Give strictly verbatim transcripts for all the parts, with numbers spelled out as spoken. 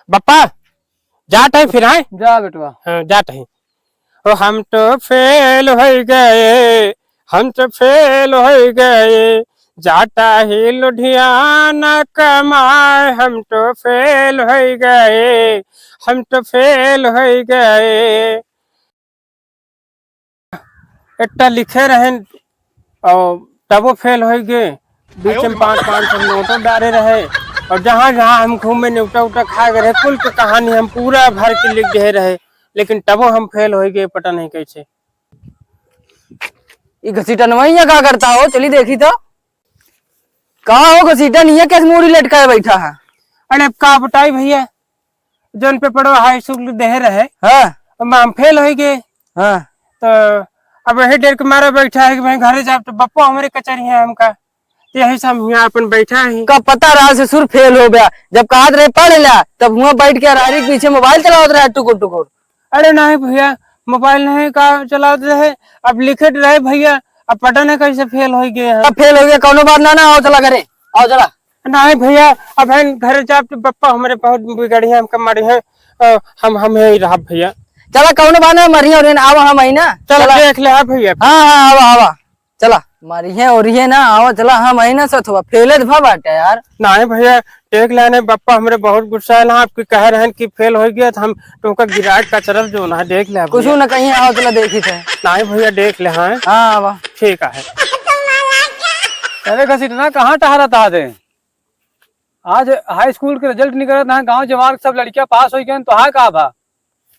बप्पा, जात है फिर, हैं? जा बेटवा। हाँ, जात है। ओ, हम तो फेल होइ गए, हम तो फेल होइ गए, जाता ही लुधियाना कमाए, हम तो फेल होइ गए, हम तो फेल होइ गए। एकटा लिखे रहेन और तबो फेल होइ गए। बीच में पाँच, पाँच सौ नोटो डारे रहे और जहाँ जहाँ हम घूमे, नेवटा उटा खा गए रहे, कुल के कहानी हम पूरा भर के लिख दे रहे, लेकिन तबो हम फेल होइ गए, पता नहीं कैसे। ई घसीटनवा हियाँ का करता हो? चली देखी तो। का हो घसीटन, हियाँ कैसे मूड़ी लटकाए बैठा है? अरे अब का बताई भैया, जौन पेपरवा हाई स्कूल के देहे रहे, हाँ। ओमा हम फेल होइ गए। हाँ। तो अब यही डर के मारा बैठा है कि मैं घरे जाब तो बप्पा हमरे कचरिहैं हमका। तो यही से हम हियाँ अपन बैठा ही। का पता रहा ससुर फेल हो गया, जब कहत रहे पढ़ ला, तब हुआँ बैठ के अरारी के पीछे मोबाइल चलावत रहा टुकुर टुकुर। अरे नहीं भैया, मोबाइल नहीं का चलावत रहे, अब लिखत रहे भैया, अब पता नहीं कैसे फेल होइ गए हम। अब फेल होइ गए, कौनो बात ना, ना, आओ चला घरे, आओ चला। नहीं भैया, अब हम घरे जाब तो बप्पा हमरे बहुत बिगड़िहैं, हमका मारिहैं, अ, हम, हम यही रहब भैया। चला, कौनो बात ना, मरिहैं और आवा हम आई ना। चला, चला। देख ले, हाँ भैया। हाँ, हाँ, आवा, आवा। चला, मरिहैं और ना, आवा, चला, हम आई ना सथवा, फेले दफा बाटे यार। नहीं भैया, देख ले, नहीं, बप्पा हमरे बहुत गुस्सा है ना, आपकी कह रहे हैं कि फेल होइ गया, तो हम तुमका गिराए कचरब जो ना, देख ले कुछ भैया। ना कहीं, आवा, चला, देखी थे। नहीं भैया, देख ले, हाँ। हाँ, आवा। ठीक है। अरे घसीटना, कहाँ टहरत आते? आज हाई स्कूल के रिजल्ट निकलत ना, गांव जवार के सब लड़कियां पास होइ गए, तो हा का भा?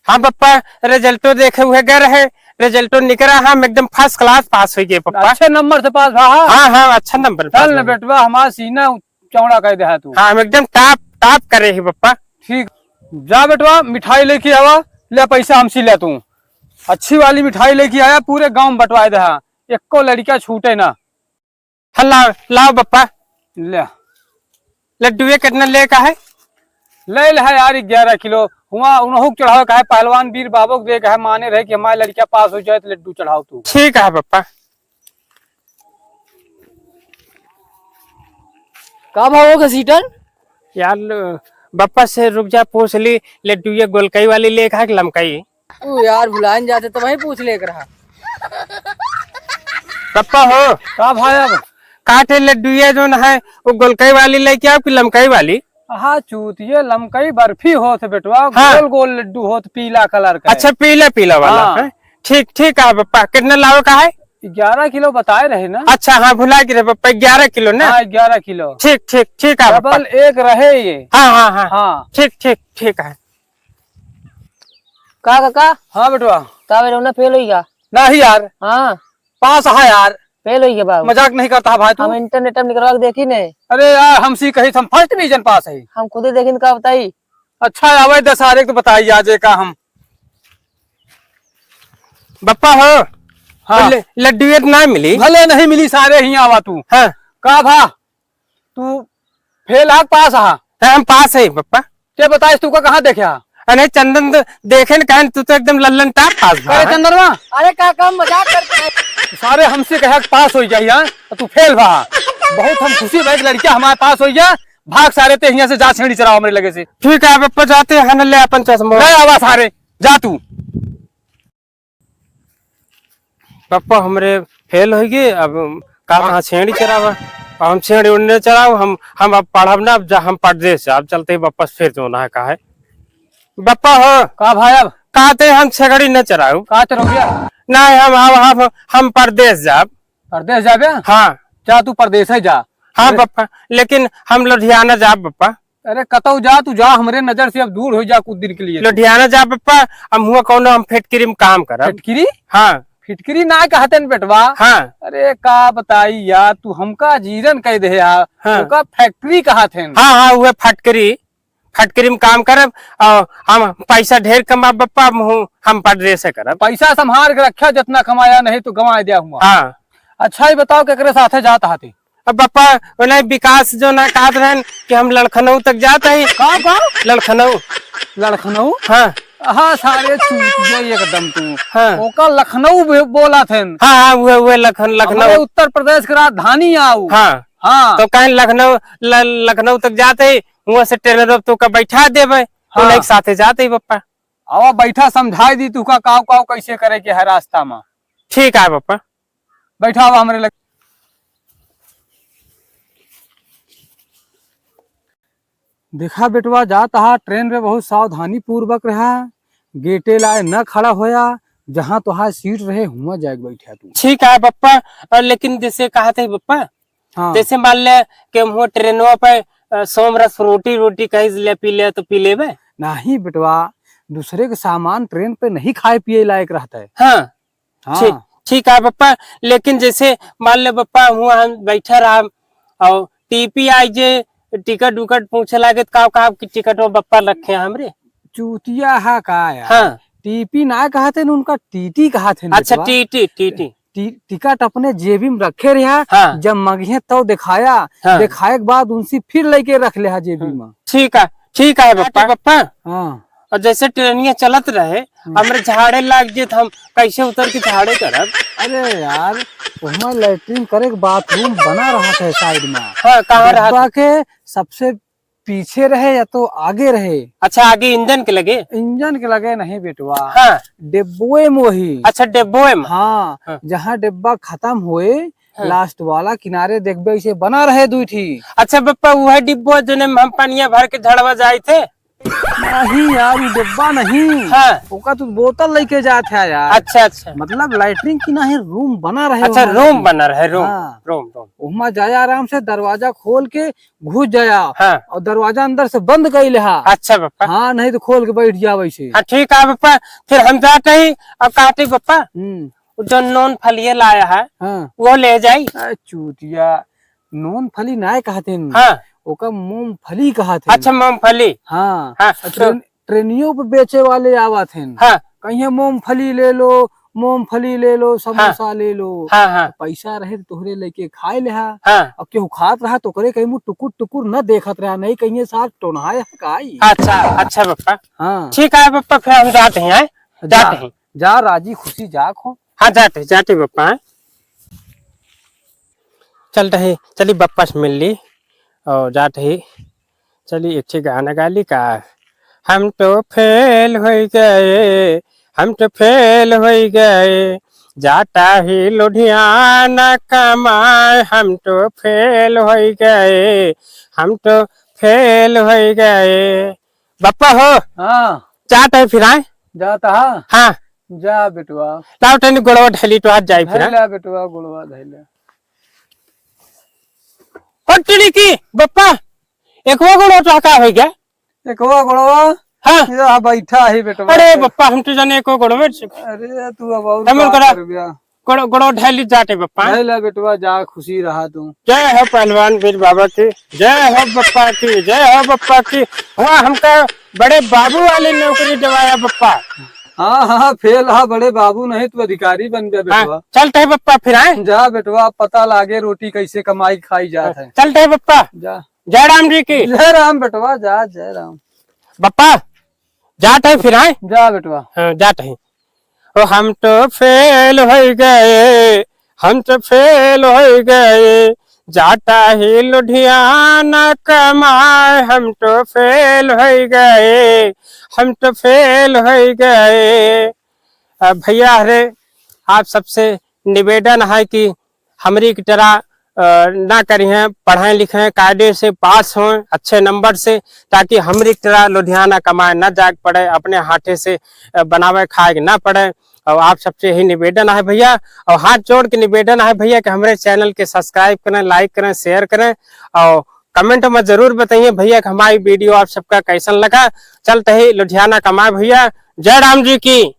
हाँ बप्पा, रिजल्टो देखे हुए गए रहे, रिजल्टो निकला, हम एकदम फर्स्ट क्लास पास होइ गए बप्पा। अच्छे नंबर से पास भा, हाँ? हाँ, हाँ, अच्छा नंबर पास चल न होइ गए। बेटवा, हमारा सीना चौड़ा कर दे तू। हाँ, हम एकदम टॉप, टॉप करे ही बप्पा। ठीक, जा बेटवा, मिठाई लेके आवा, ले पैसा हमसे ले तू। अच्छी वाली मिठाई लेके आया, पूरे गांव में बंटवाए दे, एको लड़का छूटे ना। हाँ, लाओ, लाओ बप्पा। ले। लड्डुए कितना ले का है? ले ले है यार, ग्यारह किलो। हुआँ उनहु के चढ़ावे का है, पहलवान वीर बाबू के दे का है, माने रहे कि हमारे लड़का पास होइ जाए तो लड्डू चढ़ाओ तू। ठीक है बप्पा। का भाव होगा सीटन? यार, ल-, बप्पा से रुक जा, पूछ ली, लड्डुए गोलकई वाली ले का है कि लमकई? तू यार भुलान जाते तो वही पूछ ले एक रहा। पप्पा हो। का भाई अब? काटे लड्डुए जोन है, वो गोलकई वाली लेके आओ कि लमकई वाली? हाँ चूतिए, लमकई बर्फी होत बेटवा, हाँ। गोल गोल लड्डू होत पीला कलर का। अच्छा, पीला पीला वाला हाँ। है। ठीक, ठीक है पप्पा, कितना लावे का है? ग्यारह किलो बताए रहे ना। अच्छा, हाँ, भुला गए रे पप्पा, ग्यारह किलो ना? हाँ, ग्यारह किलो। ठीक, ठीक, ठीक है पप्पा। डबल एक रहे ये। हाँ, हाँ, हाँ। हाँ। ठीक, ठीक, ठीक है। का काका? हाँ बेटवा। का बेटा ना फेल होइगा? नहीं यार। हाँ। पास है यार। फेल होइगा बाबू। मजाक नहीं करता है भाई तू। हम इंटरनेट में निकलवा के देखी ने। अरे यार, हमसे कही हम फर्स्ट डिवीजन पास है। हम खुदे देखी ने का बताई। अच्छा, आवे दस आरे तो बताई आज का हम। बप्पा हो। हाँ। ले-, लड्डू ये तो ना मिली। भले नहीं मिली सारे ही आवा तू। हाँ। का भा? तू फेल आ पास आ? हाँ, हम पास है बप्पा। के बताइस तू का कहाँ देखे हा? अरे चंदन तो देखे न कहन, तू तो एकदम लल्लन टाप पास भा। अरे चंदनवा। अरे काका, हम मजाक करते हैं। सारे हमसे कहे कि पास हो जाई, हाँ? तो तू फेल भा। बहुत हम खुशी भाई, लड़किया हमारे पास हो गया। भाग सारे ते हियां से जा, छेड़ी चराओ हमरे लगे से। ठीक है बप्पा, जाते हैं न, ले अपन चश्मा। ले आवा सारे, जा तू। बप्पा हमरे फेल होइ गए, अब का कहाँ छेड़ी चरावा? अब हम छेड़ी उड़ने चराओ, हम, हम अब पढ़ब ना, अब जा, हम परदेस जाब, चलते ही वापस फिर जो ना का है। बप्पा हो। का भाई अब? कहते हम छेड़ी न चराओ। का चराओ भैया? नहीं, हम, हम, हम, हम परदेस जाब। परदेस जाबे? हाँ। जा तू परदेस ही जा। हाँ अरे बप्पा, लेकिन हम लुधियाना जाब बप्पा। अरे कतौ जा तू जा, हमरे नजर से अब दूर हो जा कुछ दिन के लिए तू। लुधियाना जा बप्पा, हम हुआ कौनो हम फैक्ट्री में काम करब। फैक्ट्री? हाँ। फिटकरी ना कहते न बेटवा। हाँ। अरे का बताई यार, तू हमका जीरन कह दे यार। हाँ। ओका फैक्ट्री कहत हैं। हाँ, हाँ, उहे फटकरी, फटकरी में काम करब और हम पैसा ढेर कमाब बप्पा, हम, हम परदेस से करब। पैसा संभाल के रखा, जितना कमाया नहीं तो गंवा दिया हुआ। हाँ। अच्छा ही बताओ केकरे साथे जात हती? अब बप्पा, ओने विकास जो ना कहत रहन कि हम लखनऊ तक जात हई। का, का? लखनऊ। लखनऊ? हाँ। हाँ, सारे चूतिया एकदम तू। हाँ। ओका लखनऊ भी बोला थे। हाँ, हाँ, उहे, उहे लखन-, लखनऊ। हमारे उत्तर प्रदेश के राजधानी आऊ। हाँ। हाँ। तो कहें लखनऊ, ल-, लखनऊ तक जात हई, हुआं से ट्रेन रोक तो का बैठा देबे। हाँ। उन्हीं के साथे जात ही बप्पा। आवा बैठा, समझाई दी तुका काव काव कैसे करे के है रास्ता मा। ठीक है बप्पा। बैठा आवा हमरे लगे। देखा बेटवा, जात हा ट्रेन पे बहुत सावधानी पूर्वक रहा, गेटे लाए न खड़ा होया, जहाँ तोहार सीट रहे हुआ जाके बैठा तू। ठीक है बप्पा। और लेकिन जैसे कहा थे बप्पा, हाँ। जैसे मान ले कि हम ट्रेनवा पे, अ, सोम रस रोटी, रोटी कहीं ले पी ले तो पी लेबे? नहीं बेटवा, दूसरे के सामान ट्रेन पे नहीं खाए पिए लायक रहता है। हाँ। हाँ। ठीक, ठीक है बप्पा, लेकिन जैसे मान ले बप्पा, हुआ हम बैठा रहा और टीपी आई जे टिकट उकट पूछे लागे तो का, का की टिकट वो बप्पा रखे हैं हमरे? चूतिया हा का यार? हाँ। टीपी ना कहते न, उनका टीटी कहते न अच्छा, बेटवा। टीटी, टीटी। टी-, टिकट अपने जेबी में रखे रहा, हाँ। जब मंगिहे तब दिखाया, हाँ। दिखाए के बाद उनसे फिर लेके रख ले हा जेबी हाँ। में। ठीक है, ठीक है बप्पा। बप्पा। हाँ। और जैसे ट्रेनिया चलत रहे, हम्म। हमरे झाड़े लाग जे, तो हम कैसे उतर के झाड़े करब? अरे यार, वहाँ लैट्रिन करे के बाथरूम बना रहा था साइड में। हाँ, कहाँ रहा डब्बा था? के सबसे पीछे रहे या तो आगे रहे? अच्छा, आगे इंजन के लगे? इंजन के लगे नहीं बेटवा। हाँ। डिब्बोए में वही। अच्छा, डिब्बोए में? हाँ, हाँ। जहाँ डिब्बा खत्म होए, हाँ। लास्ट वाला किनारे देखबे, ऐसे बना रहे दुई ठी। अच्छा बप्पा, वह डिब्बो जने में हम पनिया भर के झड़वा जाए थे? नहीं यार, वो डिब्बा नहीं। हाँ। ओका तू बोतल लेके जात है यार। अच्छा, अच्छा। मतलब लैट्रिन की नहीं, रूम बना रहे अच्छा, वहाँ रूम पे। बना रहे, रूम, हाँ। रूम, रूम। उहमा जाया आराम से, दरवाजा खोल के घुस जाया। हाँ। और दरवाजा अंदर से बंद कर ले हा। अच्छा बप्पा। हाँ, नहीं तो खोल के बैठ जावे से। हाँ, ठीक है बप्पा, फिर हम जाते ही। अब कहते बप्पा, हम्म। वो जो नोन फलिए लाया है, हाँ। वो ले जाई। ए, चूतिया, नोन फली नाय कहते हैं। हाँ। ओका मूंगफली कहते हैं। अच्छा, मूंगफली। हाँ। हाँ, ट्रेन-, तो ट्रेनियों पे बेचे वाले आवत हैं। हाँ। कहिए, "मूंगफली ले लो, मूंगफली ले लो, समोसा हाँ। ले लो।" हाँ, हाँ। पैसा रहे तो तोहरे लेके खाए ले हा। हाँ। अब केहू खात रहा तो ओकरे कहीं मुँह टुकुर टुकुर न देखत रहा, नहीं कहिए, "साहब टोनहाए है का ई?" अच्छा, अच्छा बप्पा। हाँ। ठीक है बप्पा, फिर हम जाते हैं, हैं? जा, जाते हैं। जा राजी खुशी जा खो। हाँ, जाते, जाते बप्पा, हैं? चल रही, चली बप्पा से मिल ली और जात ही, चली एक ठे गाना गा ली का। हम तो फेल होई गए, हम तो फेल होई गए, जाता ही लुधियाना कमाए, हम तो फेल होई गए, हम तो फेल होई गए। बप्पा हो, हाँ। जात है फिर आए? जाता है? हाँ। जा बेटवा। लाओ तनी गोड़वा ढली तो हाथ जाई फिर, हाँ? धैला बेटवा, गोड़वा धैला। ओ टिड़की, बप्पा, एकवा गोड़वा तो का हो गया? एकवा गोड़वा? हाँ। यह बैठा है बेटवा। अरे बप्पा, हम तो जाने एको गोड़वा से। अरे तू अब और हम का गोड़ा, करब्या? गोड़-, गोड़वा ढली जाते बप्पा। धैला बेटवा, जा खुशी रहा तू। जय हो पहलवान वीर बाबा की, जय हो बप्पा की, जय हो बप्पा की। हुआ हमका बड़े बाबू वाली नौकरी दिवाया बप्पा। हाँ, हाँ, फेल हा बड़े बाबू, नहीं तू अधिकारी बन गया हाँ, बेटवा। चलते हैं बप्पा फिर, आए? जा बेटवा, पता लागे रोटी कैसे कमाई खाई जात है। चलते हैं बप्पा। जा। जय राम जी की। जय राम बेटवा, जा, जय राम। बप्पा, जात है फिर, आए? जा बेटवा। हाँ, जात है। ओ हम तो फेल होई गए, हम तो फेल होई गए, जाता ही लुधियाना कमाए, हम तो फेल होई गए, हम तो फेल होई गए। अब भैया हरे, आप सबसे निवेदन है कि हमरी की तरह, अ, ना करिहें, पढ़ें लिखें, कायदे से पास हों अच्छे नंबर से, ताकि हमरी की तरह लुधियाना कमाए ना जाए के पड़े, अपने हाथे से, अ, बनावे खाए के ना पड़े। और आप सबसे यही निवेदन है भैया, और हाथ जोड़ के निवेदन है भैया कि हमरे channel के subscribe करें, like करें, share करें और comment में जरूर बताइए भैया कि हमारी video आप सबका कैसन लगा। चलते ही लुधियाना कमाए भैया, जय राम जी की।